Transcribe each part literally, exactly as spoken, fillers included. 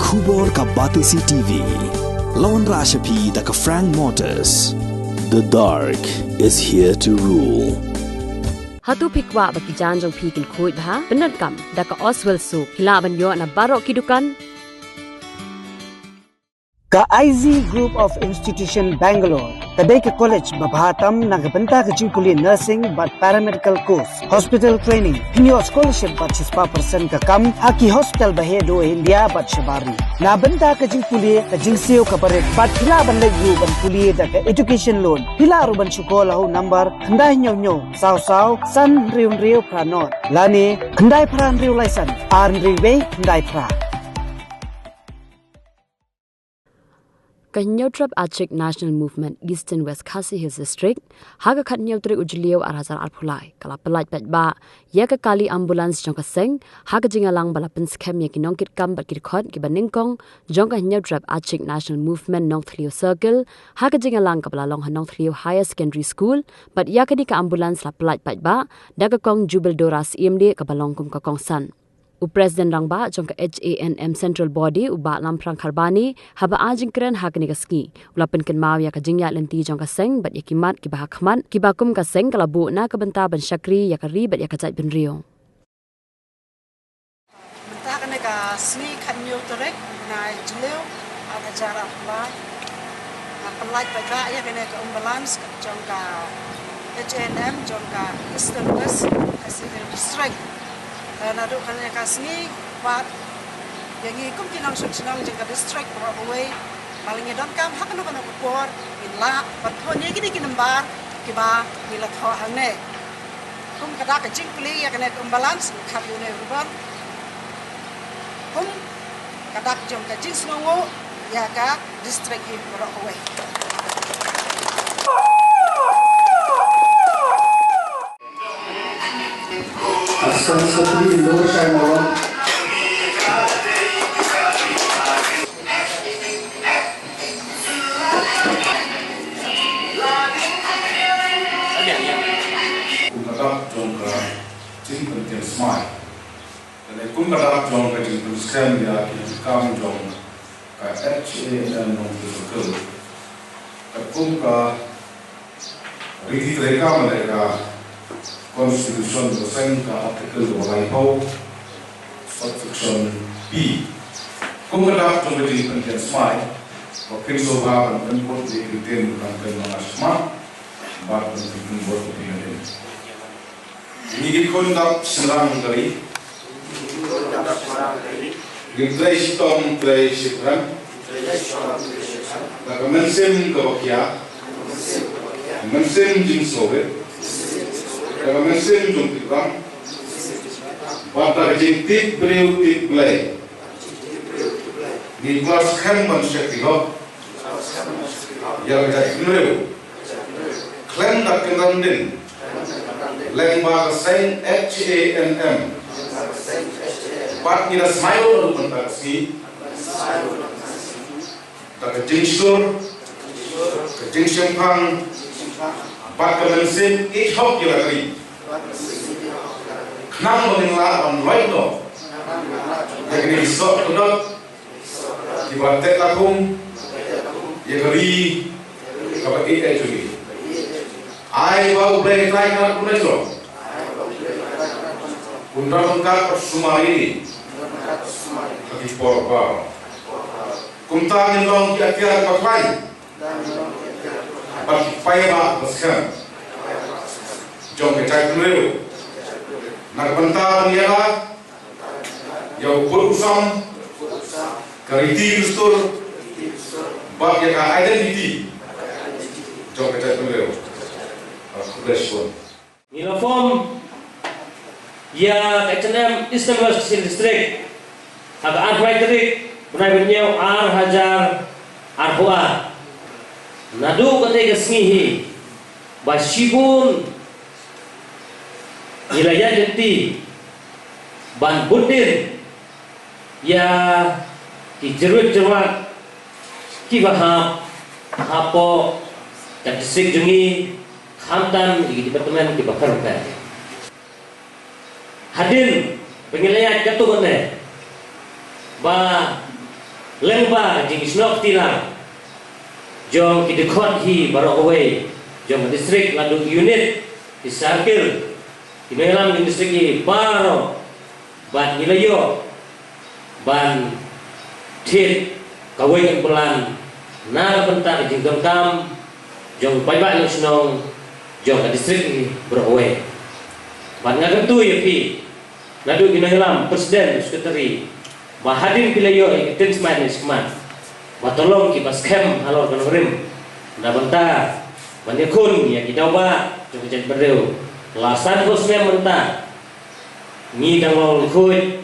Khubor ka Batesi T V. La wanrah sha phi da ka Frank Motors. The dark is here to rule. Hato phi kwah ba ki jaiñ jong phi kin khuid bha? Pyndonkam da ka Oswell Soap. Phi lah ban ïoh na baroh ki dukan. Ka I Z Group of Institution Bangalore ka dei ka college ba bha tam na ka bynta ka jingpule nursing bad paramedical course, hospital training. Phin ïoh scholarship bad shispah percent ka kam ha ki hospital ba heh duh India bad shabar ri. Na bynta ka jingpule, ka jingsiew kaba rit bad phi lah ban leit ruh ban pule da ka education loan. Phi lah ruh ban shu call ha u number khyndai hynñiew hynñiew saw saw san hynriew hynriew phra nod lane khyndai phra hynriew lai san ar hynriew wei khyndai phra. Ka Hynñiewtrep Achik National Movement Eastern West Khasi Hills District, ha ka khathynñiew tarik u Jylliew ar hajar arphew lai, ka la pyllait paidbah ïa ka kali ambulance jong ka seng, ha ka jingïalang ba la pynskhem ïa ki nongkitkam bad ki dkhot kiba nyngkong jong ka Hynñiewtrep Achik National Movement Nongthliew Circle, ha ka jingïalang kaba la long ha Nongthliew Higher Secondary School, bad ïa kane ka ambulance la pyllait paidbah da ka Kong Jubil Dora Syiemlieh kaba long kum ka kongsan. U President Rangbah jong ka H A N M Central Body, u Bah Lamphrang Kharbani, haba ai jingkren ha kane ka sngi, u la pynkynmaw ïa ka jingïaid lynti jong ka seng bad ïa ki mat kiba ha khmat, kiba kum ka seng ka la buh na ka bynta ban shakri ïa ka ri bad ïa ka jaitbynriew. Mynta kane ka sngi khathynñiew tarik, bnai Jylliew, ar hajar arphew lai, nga pyllait paidbah ïa kane ka ambulance jong ka H A N M jong ka Eastern West Khasi Hills District. Eh, naduh kane ka sngi, bad ïa ngi kum ki nongshong shnong jong ka district baroh kawei, ba la ngi donkam ha kano kano ka por, ngin lah ban thoh ïa kine ki number kiba ngi la thoh hangne. Kum ka dak ka jingplie ïa kane ka ambulance, khap ïa une u ribbon. Kum ka dak jong ka jingsngewnguh ïa ka district hi baroh kawei. Kum ka dak jong ka jingpyntip smai. Kane kum ka dak jong ka jingpynskhem ïa ki kam jong ka H A N M Nongthliew Circle. Ka kum ka riti treikam lane ka Constitution ka seng ka Article kaba laiphew, subsection B. Kum ka dak jong ka jingpyntip smai, ba phin sngewbha ban pynkut ïa ki ktien ban pynmang ha khmat bad ban pynbor ïa ki ktien. Ngi ki khun dap shynrang ka ri. Ngi trei shitom trei shiphrang. Da ka mynsiem kaba khia. Mynsiem jingsngewrit. Da ka mynsiem jingtip rang. Bad da ka jingtip briew tip Blei. Ngi kwah skhem ban shakri hok ïa ka jaitbynriew. Khlem da kynran dien, lyngba ka seng H A N M. Bad ngi da smai ruh na ka sngi da ka jingshlur, ka jingshemphang, bad ka mynsiem ïeit hok ïa la ka ri. Khnang ba ngin lah ban lait noh ïa kine ki soh ki dot kiba teh lakum ïa ka ri kaba ïeit jong ngi. Ai ba U Blei Trai Kynrad Kynrad Jong un don ryngkat bad sumar ïa ngi ha ki por baroh. Kumta ngin long ki atiar ba khlaiñ bad ki paidbah ba skhem jong ka jaitbynriew. Na ka bynta ban ïada ïa u kut u sam, ka riti dustur bad ïa ka identity jong ka jaitbynriew. Khublei shibun. Ngi la form ïa ka H A N M Eastern West Khasi Hills District ha ka arphew lai tarik bnai ba hynñiew ar hajar arphew ar. Naduh katei ka sngi hi ba shibun ngi la ïaid lynti ban bud dien ïa ki jyrwit jyrwat kiba hap hapoh ka district jong ngi, khamtam ïa ki department kiba pher bapher. Hadien ba ngi la ïaid katto katne ba Lyngba ka jingsnoh kti lang jong ki dkhot hi baroh kawei jong ka district, la dei ki unit, ki circle, ki nongïalam jong district hi baroh, bad ngi la ïoh ban thied kawei ka plan na ka bynta ka jingdonkam jong paidbah nongshong shnong jong ka district hi baroh kawei. Bad nga kyntu ïa phi, naduh ki nongïalam, president, secretary, ba hadien phi la ïoh ïa ka ktien smai ne shakhmat, ba to long kiba skhem halor ka nongrim na bynta ban ïakhun ïa ki daw ba jong ka jaitbynriew. La san phew snem mynta ngi dang long lyngkhuid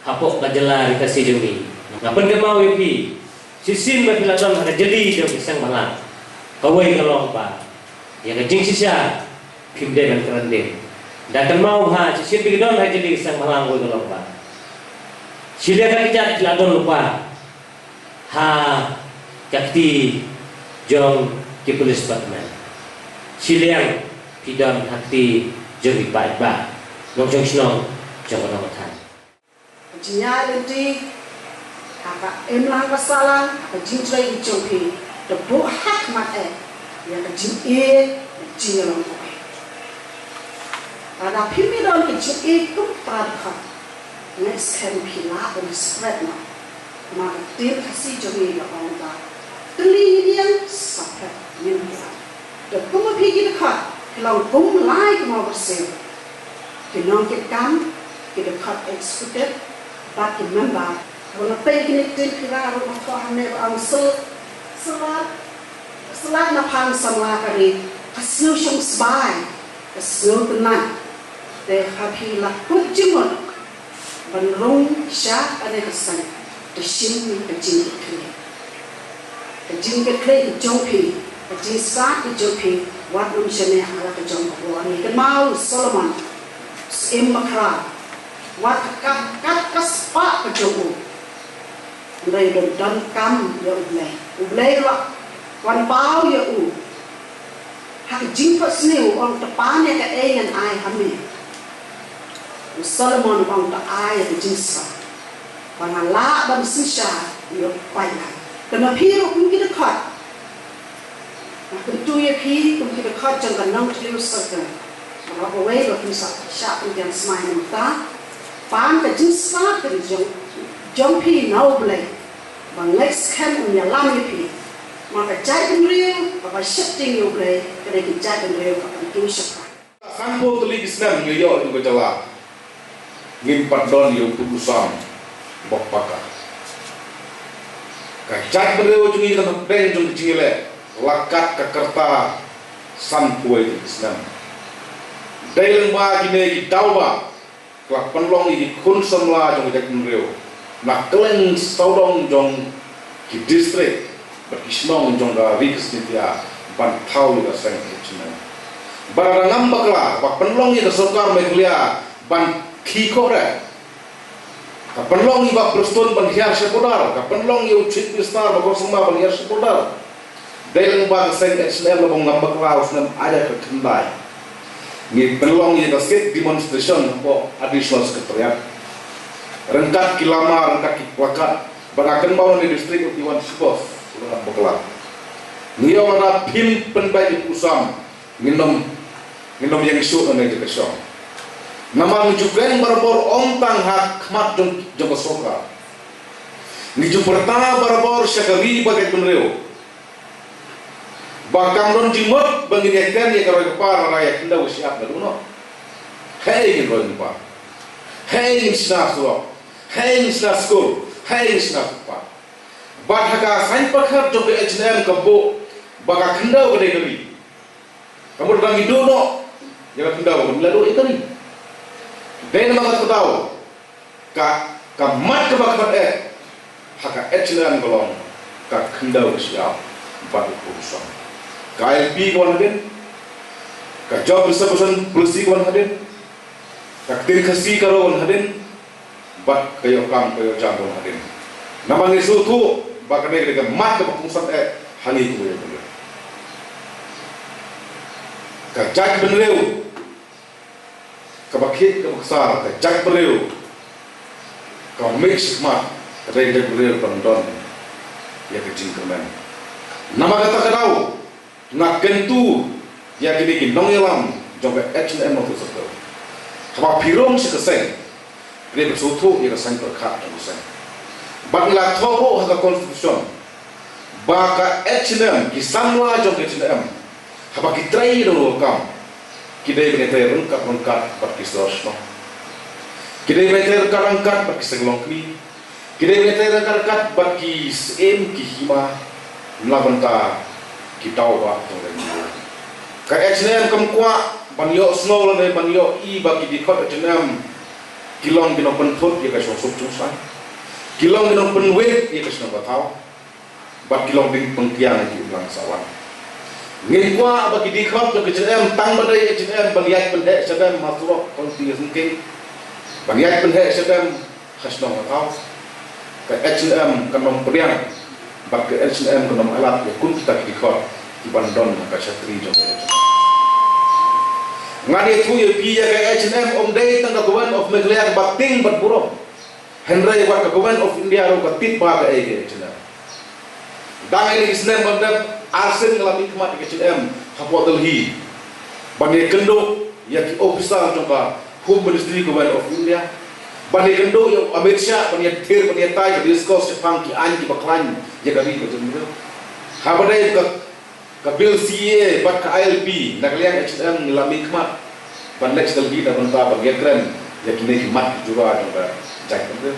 hapoh ka jylla ri Khasi jong ngi. Nga pynkynmaw ïa phi, shisien ba phi la don ha ka jylli jong ki seng bhalang, kawei ka long ba ïa ka jingshisha phim dei ban kren dien. Da kynmaw ha shisien phi don ha ka jylli ki seng bhalang, kawei ka long ba shiliang ka kjat phi la don lypa ha ka kti jong ki police department. Shiliang phi don ha kti jong ki paidbah nongshong shnong jong ka dong ka thaiñ. Ka jingïaid lynti ha ka imlang ka sahlang, ha ka jingtrei jong phi, da buh ha khmat eh ïa ka jingïeit, ka jingïalong kawei. Lada phim don ka jingïeit kum para dkhot, nga skhem phi lah ban spread noh. Namar ka ktien Khasi jong ngi ka ong ba, tylli ngin ïeng, sa phet ngin ïeng. Te kum ma phi ki dkhot, phi long kum lai ka mawbyrsiew. Ki nongkitkam, ki dkhot executive, bad ki member. Haba nga peit kine ki ktien Khira ruh nga thoh hangne ba ong sel-, syllar, syllar na phang samla ka ri, ka sngew shong sbai, ka sngew tynnat. Te ha phi la kut jingmut ban rung sha kane ka saiñ, te shim ka jingkitkhlieh. Ka jingkitkhlieh ka jong phi, ka jingstad ka jong phi, wat nym shaniah ha la ka jong ka bor. Ngi kynmaw u Solomon, u syiem bakhraw, wat ka kat, kat ka spah ka jong u, hynrei u don donkam ïa U Blei. U Blei ruh u wan paw ïa u. Ha ka jingphohsniew u ong, to pan ïa kaei ngan ai ha me. U Solomon u ong, to ai ïa ka jingstad, ba ngan lah ban synshar ïa u paidbah. Te ma phi ruh kum ki dkhot, nga kyntu ïa phi kum ki dkhot jong ka Nongthliew Circle, baroh kawei ba phin sa shah pyntiang smai mynta, pan ka jingstad ka jong, jong phi na U Blei, ba nga skhem un ïalam ïa phi. Ma ka jaitbynriew kaba sheptieng ïa U Blei ka dei ka jaitbynriew kaba kyntu shaphrang. Sanphew tylli ki snem ngi ïoh ïa ka jylla, ngim pat don ïa u pud u sam ba paka. Ka jaitbynriew jong ngi kan hapdeng jong ka jingïaleh la kat ka rta sanphew tylli ki snem. Dei lyngba kine ki daw ba ka la pynlong ïa ki khun samla jong ka jaitbynriew na kylleng sawdong jong ki district bad ki shnong jong ka ri Khasi Jaiñtia ban thaw ïa ka seng H N M. Bad lada ngam bakla, ba pynlong ïa ka sorkar Meghalaya ban khih khohreh. Ka pynlong ïa i Bah Prestone ban hiar sha border, ka pynlong ïa u Chief Minister Bah Kong Sangma ban hiar sha border. Dei lyngba ka seng H N M, lada ngam bakla u snem ar hajar khyndai, ngi pynlong ïa ka sit demonstration hapoh Additional Secretariat, ryngkat ki lama, ryngkat ki placard. Bad nga kynmaw na district u T one Sibos, lada ngam bakla. Ngi ong lada phim pynbeit ïa u sam, ngin ym, ngin ym ïeng shuh na ka jaka shong. Namar ngi ju kren barabor ym tang ha khmat jong, jong ka sorkar. Ngi ju pyrta barabor sha ka ri bad ka jaitbynriew ba kam don jingmut ba ngin ïa kren ïa ka roi ka par, lada ïa khyndew ka shyiap naduh noh. Haei ngin roi ngin par? Haei ngin shna surok? Haei ngin shna skul? Haei ngin shna footpath? Bad ha ka saiñ pyrkhat jong ka H N M ka buh ba ka khyndew ka dei ka ri. Ka mut ba ngi duh noh ïa ka khyndew, ngi la duh ïa ka ri. Dei namar kata ka daw, ka, ka mat kaba khmat eh ha ka H N M ka long ka khyndew ka shyiap bad u pud u sam. Ka I L P ka wan hadien, ka Job Reservation Policy ka wan hadien, ka ktien Khasi ka rung hadien, bad ka ïoh kam ka ïoh jam ka wan hadien. Namar ngi sngewthuh ba kane ka dei ka mat kaba kongsan eh ha ngi kum ka jaitbynriew. Ka jaitbynriew kaba khih kaba ksar, ka jaitbynriew kaba mih shakhmat, ka dei ka jaitbynriew ban don ïa ka jingkyrmen. Namar kata ka daw nga kyntu ïa kine ki nongïalam jong ka H and M North East Circle, haba phi rung sha ka seng, phi dei ban sngewthuh ïa ka seng pyrkhat jong ka seng. Bad ngi la thoh ruh ha ka constitution ba ka H and M, ki samla jong ka H and M, haba ki trei ïa ka kam, ki dei ban ïatrei ryngkat ryngkat bad ki sor shnong, ki dei ban ïatrei ryngkat ryngkat bad ki seng longkmie, ki dei ban ïatrei ryngkat ryngkat bad ki syiem ki hima, na bynta ki daw ba jong ka India. Ka H and M kam kwah ban ïohsngew lane ban ïohi ba ki dkhot H and M ki long ki nongpynthut ïa ka shongsuk shongsaiñ, ki long ki nongpynwit ïa ka shnong ka thaw, bad ki long ding pynkiang ïa ki imlang sahlang. Ngim kwah ba ki dkhot jong ka H and M tang ba dei H and M ban ïaid pynheh shadem ha surok, ha kti ha syngkien, ban ïaid pynheh shadem ha shnong ha thaw. Ka H and M kan ym pdiang bad ka H and M kan ym ailad ïa kum kita ki dkhot kiban don ha ka shatri jong ka H and M. Ngan ïathuh ïa phi, ïa ka H and M ym dei tang ka Government of Meghalaya kaba tieng bad burom. Hynrei wat ka Government of India ruh ka tip ba kaei ka H and M. Dang ïa kine ki snem ba la dep, arsien nga la mihkhmat ïa ka H and M hapoh Delhi ban ïakynduh ïa ki officer jong ka Home Ministry, Government of India, ban ïakynduh ïa u Amit Shah, ban ïathir, ban ïatai, ban discuss shaphang ki aiñ kiba khlaiñ ïa ka ri ka jaitbynriew. Haba dei ka ka Bill C A A bad ka I L P, na ka liang H and M ngi la mihkhmat ban leit sha Delhi na bynta ban ïakren ïa kine ki mat ki jura jong ka jaitbynriew.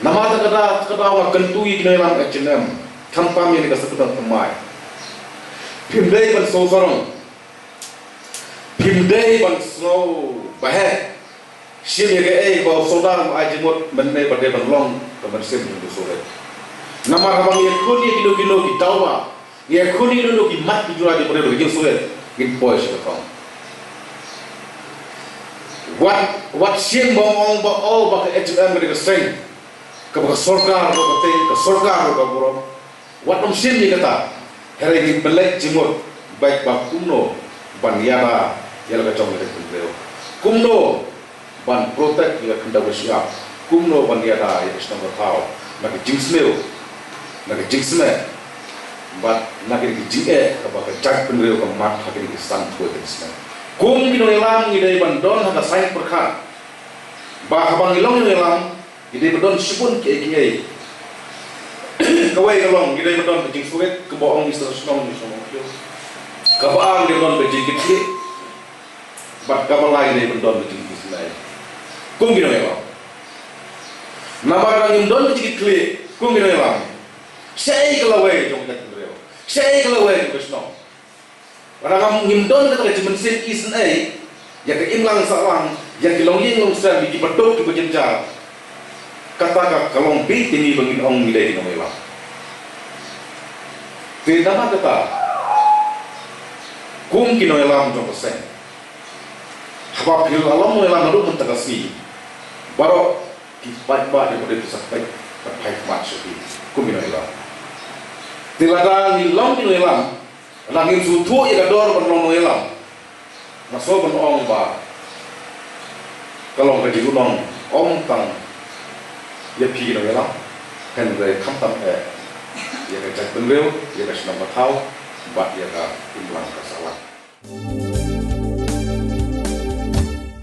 Namar kata ka daw, kata ka daw nga kyntu ïa ki nongïalam H and M, khamtam ïa kane ka seng, khamtam thymmai, phim dei ban sngewsarong, phim dei ban sngew baheh. Shim ïa kaei ba u sordar u ai jingmut mynne ba dei ban long ka mynsiem jong ka Soviet. Namar haba ngi ïakhun ïa kino kino ki daw ba, ngi ïakhun ïa kino kino ki mat ki jura jong ka Soviet, ngin poi sha ka thong. Wat, wat shim ba ong ba, oh, ba ka H and M ka dei ka seng kaba ka sorkar ruh ka tieng, ka sorkar ruh ka burom. Wat nym shim ïa kata. Hynrei ngin pynleit jingmut beit ba kumno ban ïada ïa la ka jong ka jaitbynriew, kumno ban protect ïa ka khyndew ka shyiap, kumno ban ïada ïa ka shnong ka thaw na ka jingsniew, na ka jingsneh, bad na ka jingeh kaba ka jaitbynriew ka mad ha kine ki san phew tylli ki snem. Kum ki nongïalam ngi dei ban don ha ka saiñ pyrkhat ba haba ngi long nongïalam, ngi dei ban don shibun kiei kiei. Kawei ka long, ngi dei ban don ka jingsngewrit, kaba ong Mister Shnong, Mister Shnong. Kaba ar, ngi dei ban don ka jingkitkhlieh. Bad kaba lai, ngi dei ban don ka jingkitkhlieh. Kum ki nongïalam. Namar lada ngim don ka jingkitkhlieh kum ki nongïalam, shaei ka lawei jong ka jaitbynriew, shaei ka lawei jong ka shnong? Lada ngam, ngim don kata ka jingmynsiem isynei ïa ka imlang sahlang, ïa ki longïing longsem, ïa kiba duk kiba jynjar, kata ka, ka long bieit ïa ngi ba ngin ong ngi dei ki nongïalam. Te namar kata, kum ki nongïalam jong ka seng, haba phi la long nongïalam naduh mynta ka sngi, baroh ki paidbah, ki paidbah ki sa peit, peit, peit mat sha phi kum ki nongïalam. Te lada ngi long ki nongïalam, lada ngim sngewthuh ïa ka dor ban long nongïalam, nga sngew ban ong ba ka long ka jinglong ym tang ïa phi ki nongïalam, hynrei khamtam eh ïa ka jaitbynriew, ïa ka shnong ka thaw, bad ïa ka imlang ka sahlang.